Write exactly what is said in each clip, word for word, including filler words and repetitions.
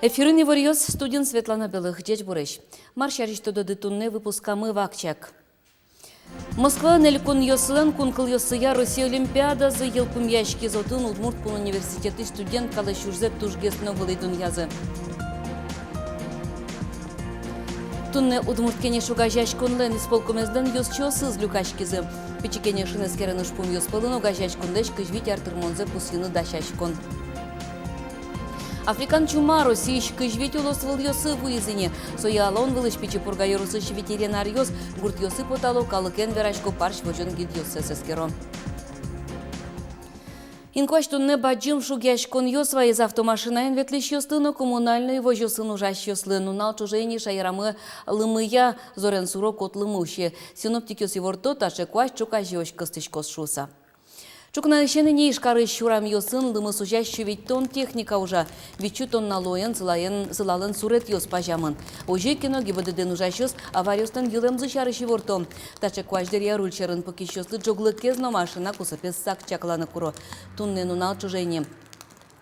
Эфирын иворъёс, студиын Светлана Белых. Ӟечбуресь! Мар сярысь тододы туннэ выпускамы вакчияк. Москваын элькунъёслэн кункылъёссыя Россия олимпиадазы йылпумъяськиз. Отын Удмурт кун университетысь студенткалэсь ужзэ тужгес но вылӥ дунъязы. Туннэ «Удмурт кенеш» огазеяськонлэн исполкомезлэн ёзчиосыз люкаськизы. Пичи кенешын эскерон ужпумъёс пӧлын огазеяськонлэсь кызь вить ар тырмонзэ пусйыны дасяськон. Африкан чума Россиысь кызь вить улосвылъёсы вуиз ини. Сое алон вылысь Пичи Пурга ёросысь ветеринаръёс гуртъёсы потало, калыкен верасько, парсь возён гидъёссэс эскеро. Инкуазь туннэ бадӟым шугъяськонъёс вайиз автомашинаен ветлӥсьёслы но коммунальной возёсын ужасьёслы. Нунал ӵоже ини шаерамы лымыя зорен суро кот лымы усе. Синоптикъёс иворто, таӵе куазь ӵуказеозь кыстӥськоз шуыса. Ӵукнаысен ини Ижкарысь урамъёсын лымы сузясь сю витьтон техника ужа. Витьсю тонна луоен сылаен, сылалэн суретъёс пазямын. Озьы ке но ГИБДД-ын ужасьёс авариослэн йылэмзы сярысь иворто. Таӵе куазь дыръя руль сьӧрын пыкисьёслы ӝоглыкез но машина кусыпез сак чакланы куро. Туннэ нунал ӵоже ини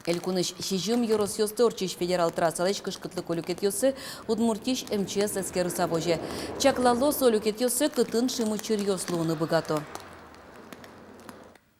элькунысь сизьым ёросъёсты ортчись федерал трассалэсь кышкытлыко люкетъёссэ Удмуртиысь МЧС эскерыса возе. Чаклало со люкетъёссэ, кытын шимес учыръёс луыны быгато.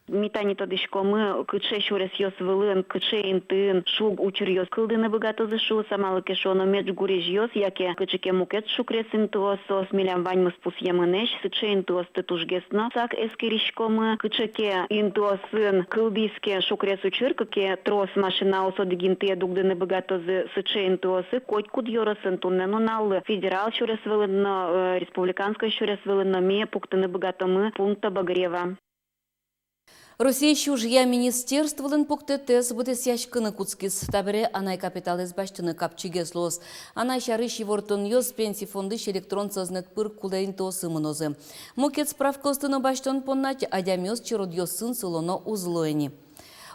Ми тани тодӥськомы, кыӵе сюресъёс вылын, кыӵе интыын шуг учыръёс кылдыны быгатозы шуыса, малы ке шуоно, меӵгурезьёс яке кыӵе ке мукет шукрес интыос, соос милям ваньмыз пусъемынэсь. Сыӵе интыосты тужгес но сак эскериськомы. Кыӵе ке интыосын кылдӥз ке шукрес учыр, кыӵе ке трос машинаос одӥг интые дугдыны быгатозы, сыӵе интыосы котькуд ёросын туннэ нуналлы федерал сюрес вылын но, э, республиканской сюрес вылын но ми пуктыны быгатомы пункт обогрева. Россиысь ужъя министерстволэн пуктэтэз быдэсъяськыны кутскиз. Табере анай капиталэз басьтыны капчигес луоз. Анай сярысь ивортонъёс Пенси фондысь электрон сӧзнэт пыр кулэ интыосы мынозы. Мукет справкаосты но басьтон понна адямиос черодъёсын сылоно уз луэ ини.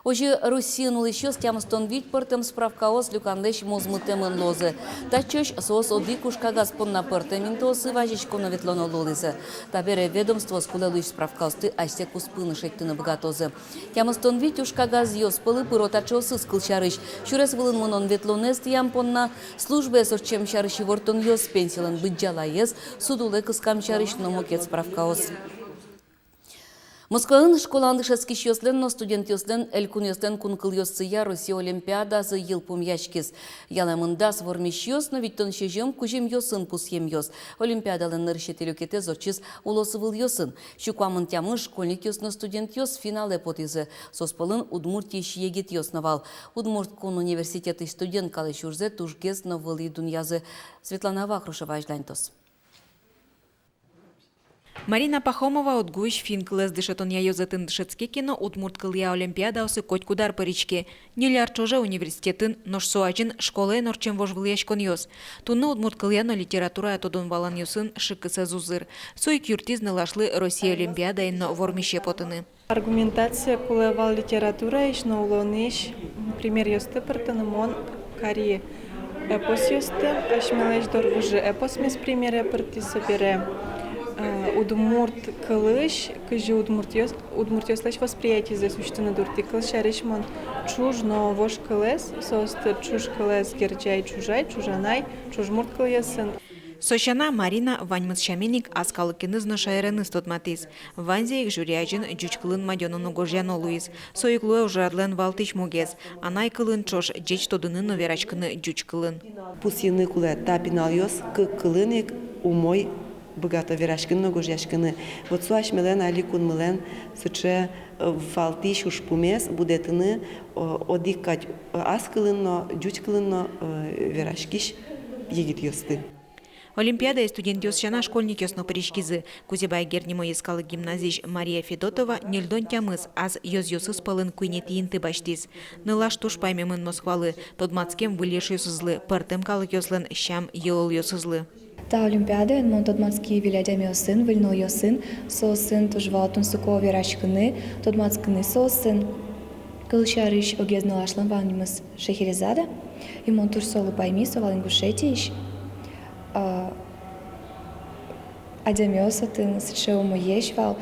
Озьы Россиын улӥсьёс тямыстон вить пӧртэм справкаос люканлэсь мозмытэмын луозы. Татчозь соос одӥг ужкагаз понна пӧртэм интыосы вазиськоно-ветлоно луылӥзы. Табере ведомствоос кулэ луись справкаосты асьсэ куспын шедьтыны быгатозы. Тямыстон вить ужкагазъёс пӧлы пыро таӵеосыз, кылсярысь, сюрес вылын мынон-ветлонэз тӥям понна, службаез ортчем сярысь ивортонъёс, пенсилэн быдӟалаез, суд улэ кыскам сярысь но мукет справкаос. Москваын школаын дышетскисьёслэн но студентъёслэн элькунъёслэн кункылъёссыя Россия олимпиадазы йылпумъяськиз. Ялэмын дас вормисьёс но витьтон сизьым кузьымъёсын пусъемъёс. Олимпиадалэн нырысетӥ люкетэз ортчиз улосвылъёсын. Сю куамын тямыс школьникъёс но студентъёс финалэ потӥзы. Соос пӧлын Удмуртиысь егитъёс но вал. Удмурт кун университетысь студенткалэсь ужзэ тужгес но вылӥ дунъязы. Светлана Вахрушева азьланьтоз. Марина Пахомова УдГУысь финн кылэз дышетонъя ёзэтын дышетске ке но, удмурт кылъя олимпиадаосы котькуд ар пыриське. Ньыль ар ӵоже университетын, нош со азьын школаын ортчем вожвылъяськонъёс. Туннэ удмурт кылъя но литературая тодон-валанъёсын шыкысэз узыр. Со ик юрттӥз нылашлы Россия олимпиадаын но вормисе потыны. Аргументация кулэ вал литератураысь но улонысь примеръёсты пыртыны. Мон кари эпосъёсты, асьмелэсь «Дорвыжы» эпосмес примере пыртӥ. Собере, э, удмурт кылысь, кызьы удмуртъёс, удмуртъёслэсь восприятизэс усьтыны дуртӥ. Кылсярысь, мон ӵуж но вож кылэз, соосты ӵуж кылэз герӟай, ӵужай, ӵужанай, ӵужмурт кылъёсын. Со сяна, Марина ваньмыз сямен ик ас калыкеныз но шаереныз тодматӥз. Ваньзэ ик жюри азьын ӟуч кылын мадёно но гожъяно луиз. Со ик луэ ужрадлэн валтӥсь мугез. Анай кылын ӵош ӟеч тодыны но вераськыны ӟуч кылын. Пусйыны кулэ, та пиналъёс кык кылын ик умой быгато вераськыны но гожъяськыны. Вот со асьмелэн али кунмылэн сыӵе, э, валтӥсь ужпумез будэтыны, о, одӥг кадь, э, ас кылын но, ӟуч кылын но, э, вераськись егитъёсты. Олимпиадае студентъёс сяна школьникъёс но пыриськизы. Кузебай Герд нимо йӧскалык гимназиысь Мария Федотова ньыльдон тямыс, ас ёзъёсыз пӧлын куинетӥ инты басьтӥз. Нылаш туж паймемын Москвалы, тодматскем выль эшъёсызлы, пӧртэм калыкъёслэн сям-йылолъёсызлы. Та олимпиадаын мон тодматски выль адямиосын, выль нылъёсын, соосын туж вал тунсыко вераськыны, тодматскыны соосын. Кылсярысь, огез нылашлэн ваньмыз Шехерезада, и мон туж солы пайми, со вал Ингушетиысь. А, адямиос отын сыӵе умоесь вал,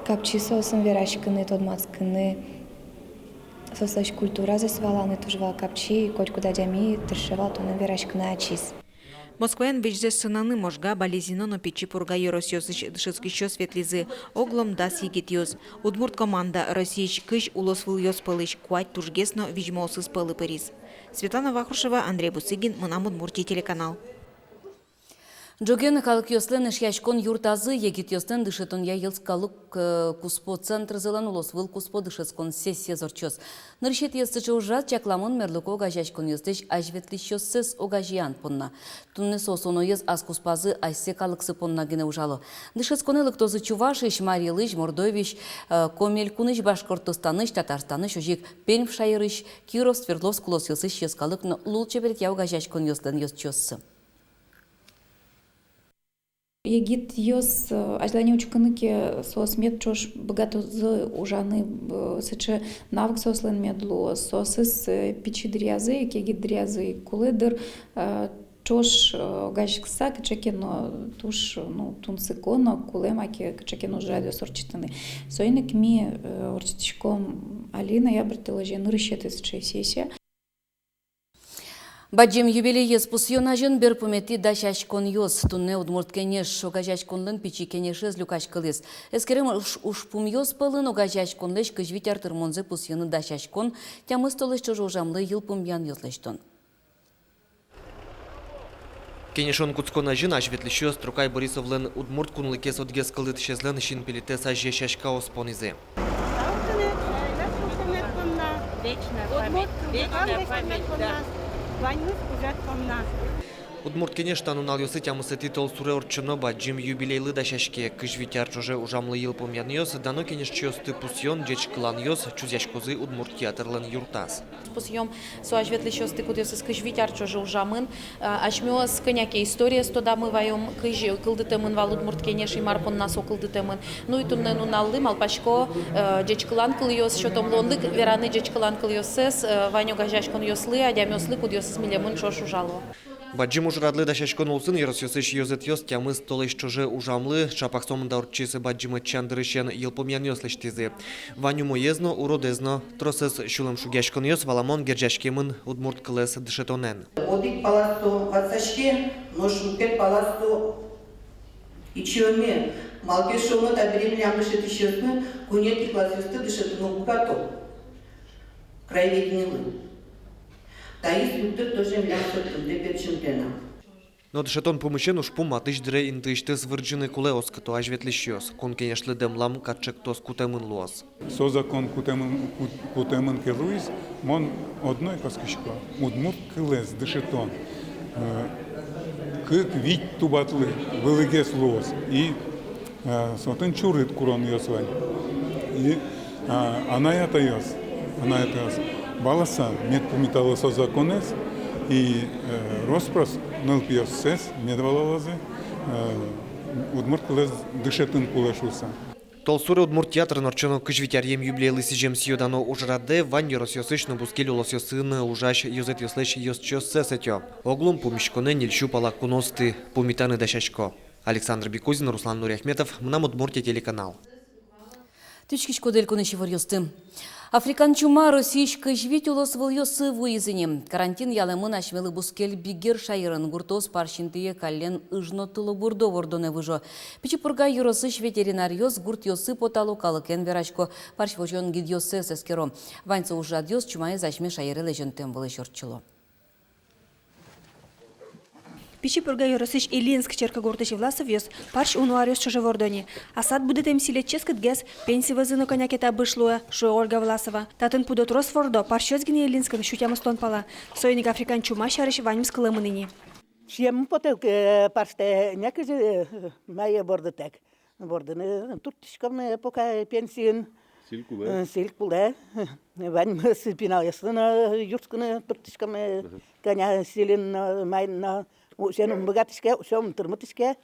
капчи соосын вераськыны, тодматскыны, соослэсь культуразэс валаны туж вал капчи, и котькуд адями тырше вал тонэн вераськыны ачиз. Москваын визьзэс сынаны Можга, Балезино но Пичи Пурга ёросъёсысь дышетскисьёс ветлӥзы, оглом дас егитъёс. Удмурт команда Россиысь кызь улосвылъёс пӧлысь куать тужгес но визьмоосыз пӧлы пыриз. Светлана Вахрушева, Андрей Бусыгин, «Мынам Удмуртие» телеканал. Ӝоген калыкъёслэн Эшъяськон юртазы егитъёслэн дышетонъя йӧскалык, э, куспо центрзылэн улосвыл куспо дышетскон сессиез ортчоз. Нырысетӥез сыӵе ужрад чакламын мерлыко огазеяськонъёслэсь азьветлӥсьёссэс огазеян понна. Туннэ соос уноез ас куспазы асьсэ калыксы понна гинэ ужало. Дышетсконэ лыктозы Чувашиысь, Марий Элысь, Мордовиысь, э, Коми Элькунысь, Башкортостанысь, Татарстанысь, озьы ик Пермь шаерысь, Киров, Свердловск улосъёсысь йӧскалык но лулчеберетъя огазеяськонъёслэн ёзчиоссы. Егитъёс, э, азьлане учкыны ке, соос мед ӵош быгатозы ужаны, э, сыӵе навык соослэн мед луоз. Соосыз, э, пичи дыръязы ик, егит дыръязы ик кулэ, дыр, э, ӵош, э, огазьыса кыӵе ке но туж, ну, тунсыко но кулэ маке кыӵе ке но ужрадъёс ортчытыны. Соин ик ми, э, ортчытӥськом али ноябрь толэзе нырысетӥ сыӵе сессия. Бадӟым юбилеез пусъён азьын берпуметӥ дасяськонъёс. Туннэ «Удмурт кенеш» огазеяськонлэн пичи кенешез люкаськылӥз. Эскерем уж-, ужпумъёс пӧлын огазеяськонлэсь кызь вить ар тырмонзэ пусъёно дасяськон, тямыс толэзь ӵоже ужамлы йылпумъянъёс лэсьтон. Кенешон кутскон азьын азьветлӥсьёс Трокай Борисовлэн удмурт кунлыкез одӥгез кылдытӥсезлэн синпелетэз азе сяськаос понӥзы. Удмурт кенеш та нуналъёсы тямысэтӥ толсуре ортчоно бадӟым юбилейлы дасяське. Кызь вить ар ӵоже ужамлы йылпумъянъёс, дано кенешчиосты пусъён, ӟечкыланъёс чузъяськозы удмурт театрлэн юртаз. Пусъём со азьветлӥсьёсты, кудъёсыз кызь вить ар ӵоже ужамын. Э, асьмеос кӧня ке историез тодамы ваём, кызьы кылдытэмын вал «Удмурт кенеш» и мар понна со кылдытэмын. Ну и туннэ нуналлы, малпасько, э, ӟечкылан кылъёс сётом, луонлык вераны ӟечкылан кылъёссэс, э, вань огазеяськонъёслы, адямиослы, кудъёсыз милемын ӵош ужало. Бадӟым ужрадлы дасяськон улсын ёросъёсысь ёзэтъёс тямыс толэзь ӵоже ужамлы, ӵапак сомында ортчись бадӟым ӧтчан дырысен, йылпумъянъёс лэсьтӥзы. Вань умоез но, уродэз но. Тросэз сюлэмшугъяськонъёс, валамон, герӟаськемын удмурт кылэз дышетонэн. Одӥг палаз со ватсаське, нош мукет палаз со ичиоме. Малы ке шуоно, табере милям дышетӥсьёсмы куинетӥ классъёсты дышетыны уг быгато краеведениелы. Таиз югдур тоже милям сётымтэ, пертчымтэ на. Но дышетон пумысен ужпум матысь дыре интыысьтыз вырӟыны кулэ, оскыто азьветлӥсьёс. Кун кенешлы дэмлам кат ӵектос кутэмын луоз. Со закон кутэмын, кут-, кутэмын ке луиз, мон одно ик оскисько: удмурт кылэз дышетон, э, кык-вить тубатлы вылӥгес луоз. И, э, со отын чурыт куронъёс вань. И, э, анай-атайёс, анай-атайёс валаса мед пумитало со законэз, и, э, рос-прос нылпиоссэс мед валалозы, э, удмурт кылэз дышетыны кулэ шуыса. Толсуре удмурт театрын ортчоно кызь вить аръем юбилейлы сӥзем сӥё-дано ужрадэ вань ёросъёсысь но бускель улосъёсын ужась ёзэтъёслэсь ёзчиоссэс ӧтё. Оглом пумиськонэ ньыльсю пала куноосты пумитаны дасясько. Александр Бекузин, Руслан Нуриахметов, «Мынам Удмуртие» телеканал. Тӥ учкиськоды элькунысь иворъёсты. Африкан чума Россиысь кызь вить улосвылъёсы вуиз ини. Карантин ялэмын асьмелы бускель бигер шаерын. Гуртоос парсь интые каллен ыж но тылобурдо вордонэ выжо. Пичи Пурга ёросысь ветеринаръёс гуртъёсы потало, калыкен верасько, парсь возён гидъёссэс эскеро. Ваньзэ ужрадъёс чумаез асьме шаере лэзёнтэм вылысь ортчыло. Пичи Пурга ёросысь Ильинск черкогуртысь Власовъёс парсь уно аръёс ӵоже вордо ни. Асад будэтэм сӥльыд ческытгес, пенси вӧзы но кӧня ке табыш луэ, шуэ Ольга Власова. Татын пудо трос вордо, парсьёс гинэ Ильинскын сю тямыстон пала. Соин ик африкан чума сярысь ваньмыз кылэмын ини. Сиеммы потэ ук, э, парсьтэ, некызьы, э, мае бордытэк. Бордыны турттӥськом, э, пока пенсиын. Сӥль кулэ. Э, сӥль кулэ. Ваньмыз пиналъёсын, э, юртскыны турттӥськом, э, кӧня сӥльын, э, маин но. Усен ум быгатӥське, усен ум тырмытӥське.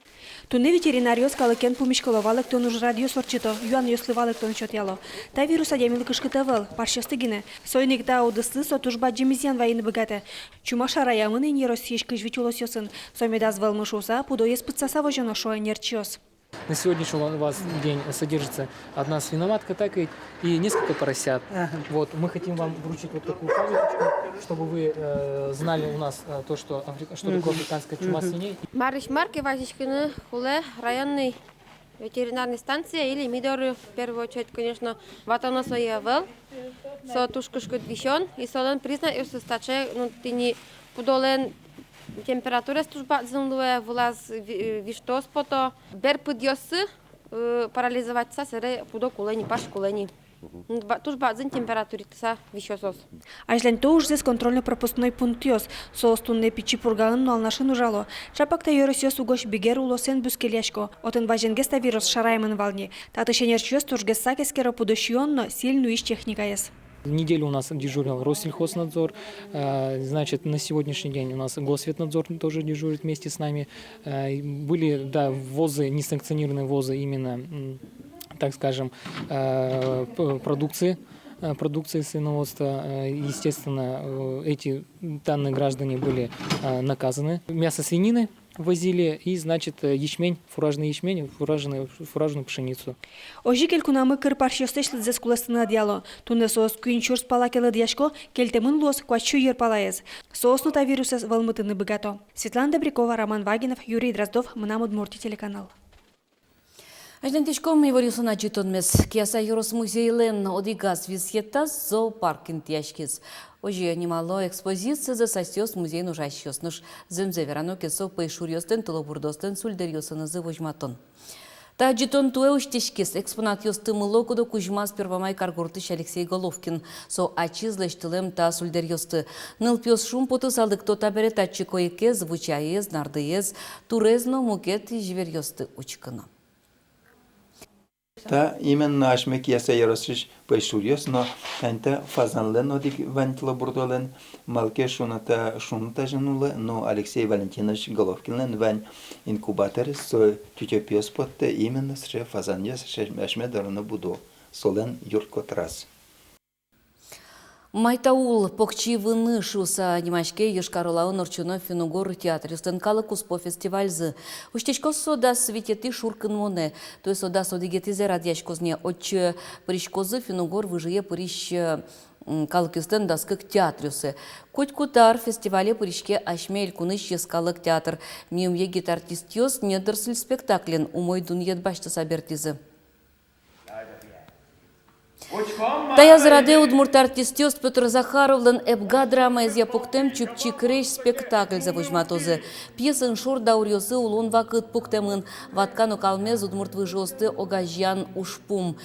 Туннэ ветеринаръёс калыкен пумиськыло, валэктон ужрадъёс ортчыто, юанъёслы валэктон сётъяло. Та вирус адямилы кышкыт ӧвӧл, парсьёсты гинэ. Соин ик та удыслы со туж бадӟым изъян вайыны быгатэ. Чума шараямын ини Россиысь кызь вить улосъёсын. Со медаз вӧлмы шуыса, пудоез пытсаса возёно, шуо ӧнерчиос. На сегодняшний у вас день содержится одна свиноматка, так ведь, и несколько поросят. Ага. Вот, мы хотим вам вручить вот такую памяточку, чтобы вы, э, знали у нас, э, то, что африка-, что такое африканская чума свиней. Марысь мар ке вазиськыны кулэ районный ветеринарной станцие или ми доры, в первую очередь, конечно, ватоно сое ӧвӧл. Со туж кышкыт висён, и солэн признакъёсыз таӵе, ну, тӥни пудолэн температураез туж бадӟым луэ, вылаз ви-, виштоз пото. Бер пыдъёссы, э, парализоватьса, сэре пудо кулэ ни, парсь кулэ ни. М, ба-, туж бадӟым температуритыса висёз соос. Азьланьто ужзэс контрольно-пропускной пунктъёс. Соос туннэ Пичи Пургаын но Алнашын ужало. Ӵапак та ёросъёс угось Бигер улосэн бускельясько. Отын вазенгес та вирус шараямын вал ни. Татысь ӧнерчиос тужгес сак эскеро пудо сиён но сӥль нуись техникаез. Неделю у нас дежурил Россельхознадзор. Э, значит, на сегодняшний день у нас Госветнадзор тоже дежурит вместе с нами. Э, и были, да, ввозы, несанкционированные ввозы именно, м, так скажем, э, п-, продукции, э, продукции свиноводства. Э, естественно, э, эти данные граждане были, э, наказаны. Мясо свинины возили и, значит, э, ячмень, фуражный ячмень, фуражный, фуражную пшеницу. Озьы ик элькунамы кыр парсьёслэсь лыдзэс кулэстыны ӧдъяло. Туннэ соос куинь сюрс пала ке лыдъясько, кельтэмын луоз куать сю йыр палаез. Соос но та вирусэз вӧлмытыны быгато. Светлана Добрякова, Роман Вагинов, Юрий Дроздов, «Мынам Удмуртие» телеканал. Азьланьтӥськом иворъёсын адӟытонмес. Кияса ёрос музейлэн одӥгаз висъетаз зоопарк интыяськиз. Озьы нимало экспозицизэс асьсэос музейын ужасьёс. Нош зэмзэ верано ке, со пӧйшуръёслэн, тылобурдоослэн сульдэръёсынызы возьматон. Та адӟытон туэ усьтӥськиз. Экспонатъёсты мыло-кыдо кузьмаз Первомай каргуртысь Алексей Головкин. Со ачиз лэсьтылэм та сульдэръёсты. Нылпиос шумпотыса лыкто табере татчы койыкез, вучаез, нардыез, турез но мукет изьверъёсты учкыны. Та именно асьме Кияса ёросысь пӧйшуръёс, но тани та фазанлэн одӥг вань, тылобурдолэн, малы ке шуоно та шуныт азьын улэ, но Алексей Валентинович Головкинлэн вань инкубаторез, со тютё пиос поттэ, именно сыӵе фазанъёс асьме доры но будо, солэн юрт-котыраз. «Майтаул, покчи выны» шуыса нимаське Йошкар-Олаын ортчоно финн-угор театръёслэн калыккуспо фестивальзы. Усьтӥськоз со дас витетӥ шуркынмонэ. Туэ со дас одӥгетӥзэ радъяськоз ни. Отчы пыриськозы финн-угор выжые пырись, м, калыкъёслэн дас кык театръёссы. Котькуд ар фестивале пыриське асьме элькунысь йӧскалык театр. Миым егит артистъёс «Недоросль» спектаклен умой дунъет басьтыса бертӥзы. Таяз радэ удмурт артистъёс Пётр Захаровлэн «Эбга» драмаезъя пуктэм «Чупчи крезь» спектакльзэ возьматозы. Пьесаын шор дауръёсы улон вакыт пуктэмын. Ватка но калмез удмурт выжыосты огазьян ужпум.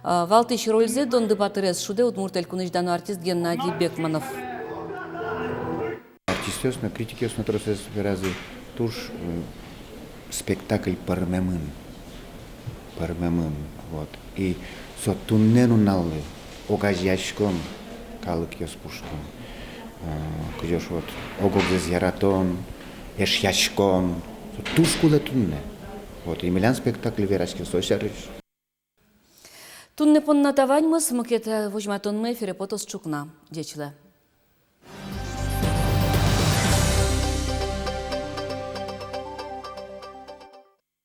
А, валтӥсь рользэ, Донды батырез, шудэ Удмурт Элькунысь дано артист Геннадий Бекманов. Артистъёс но, критикъёс но тросэз веразы, туж, м, спектакль пӧрмемын. Пӧрмемын, вот. И со туннэ нуналлы огазеяськон, калыкъёс пушкын, э, кызьы шуод, ог-огзэс яратон, эшъяськон, со туж кулэ туннэ. Вот, и милям спектакль вераське со сярысь. Туннэ понна та ваньмыз. Мукет, э, возьматонмы эфире потоз ӵукна. Ӟеч луэ.